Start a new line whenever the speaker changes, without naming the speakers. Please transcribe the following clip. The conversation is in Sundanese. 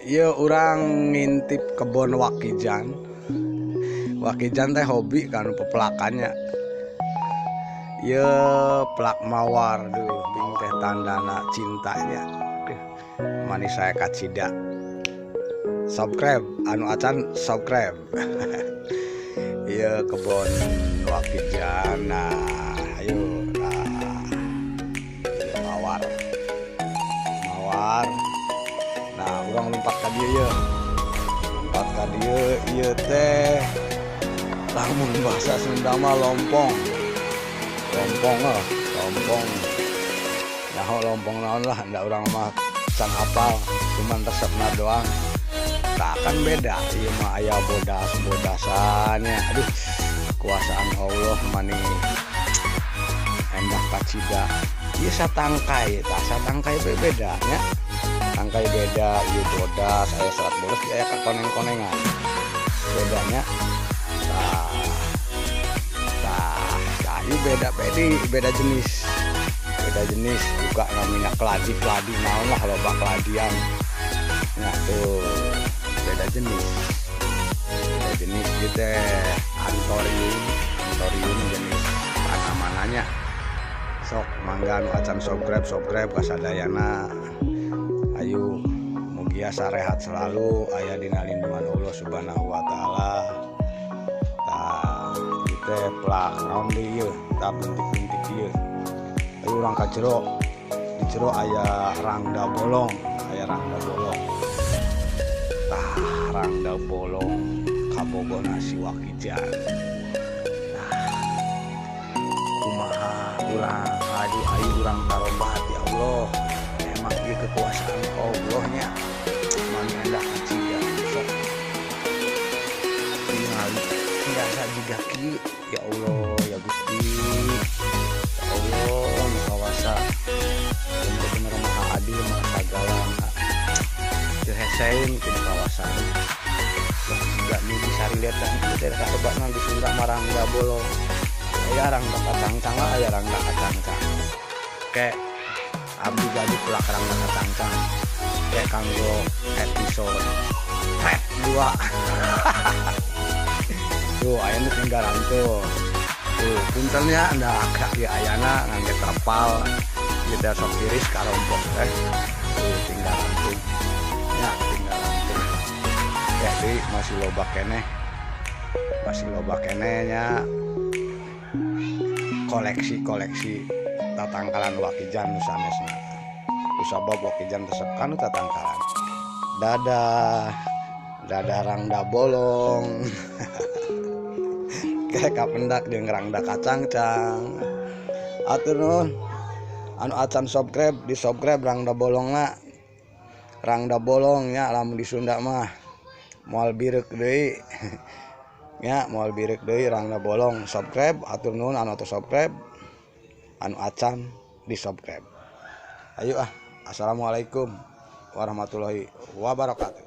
Ieu urang ngintip kebon Wakijan. Wakijan teh hobi kanu pepelakannya. Ieu plak mawar duh bing teh tandana cintanya. Duh, manis saya kacida. Subscribe anu acan subscribe. Ieu kebon Wakijan. Nah, ayo nah. Ieu mawar. Mawar. Nah, urang lompat ka dieu ye. Lompat ka dieu ieu teh lamun bahasa Sunda mah lompong. Lompong lah, lompong. Nyaho lompong naon lah, ndak urang mah can hafal, cuman resepna doang. Tah kan beda, ieu mah aya bodas-bodasannya. Aduh, kekuasaan Allah mani endah kacida. Ieu satangkai, tah satangkai be beda nya. Tangkai beda, ieu bodas, aya serat bodas, aya kakoneng-konengan. Bedanya tah tah tah ieu beda bedi, beda jenis. Beda jenis juga namanya keladi-keladi naon lah loba keladian. Nah tuh beda jenis. Beda jenis ieu teh antorium, antorium jenis tanamanannya. Sok mangga nu acan subscribe, subscribe ka sadayana. Ayo mugia sarehat selalu aya dina lindungan Allah Subhanahu wa taala. Tah ieu teh plak naon deui ieu? Tah bintik-bintik ieu. Ayo urang ka jero. Di jero aya rangda bolong, aya rangda bolong. Tah rangda bolong kabogona si Wakijan. Nah, kumaha urang, aduh ayo urang tarobat ya Allah. Emang ieu kekuasaan Allah nya. Mani endah kacida sok. Tingali biasa jiga kieu ya Allah ya Gusti. Ya Allah nu kawasa. Bener-bener maha adil maha sagalana. Teu hesein ku nu kawasa. Wah jiga nu disariletan ieu teh kasebatna di Sunda mah rangda bolong. Aya rangda kacangcang aya rangda kacangcang. Ke abdi gaduh plak rangda kacangcang. Ke kanggo episode part 2. Tuh aya nu tinggalan tuh. Tuh puntennya ndak kaki ayana ngangge terpal. Ieu teh sok tiris karompok teh. Tuh tinggalan tuh. Ya tinggalan tuh. Jadi masih loba keneh. Masih loba keneh nya. Koleksi-koleksi tatangkalan Wakijan nu sanesna. Kusabab Wakijan resep kanu tatangkalan. Dadah. Dadah rangda bolong. Kayak kapendak jeung rangda kacangcang. Atur nuhun. Anu acan subscribe di subscribe rangda bolongna. Rangda bolong nya lamun di Sunda mah moal bireuk deui. Nya moal bireuk deui rangda bolong. Subscribe atur nuhun anu atuh subscribe. Anu acan di subscribe. Ayo ah. Assalamualaikum warahmatullahi wabarakatuh.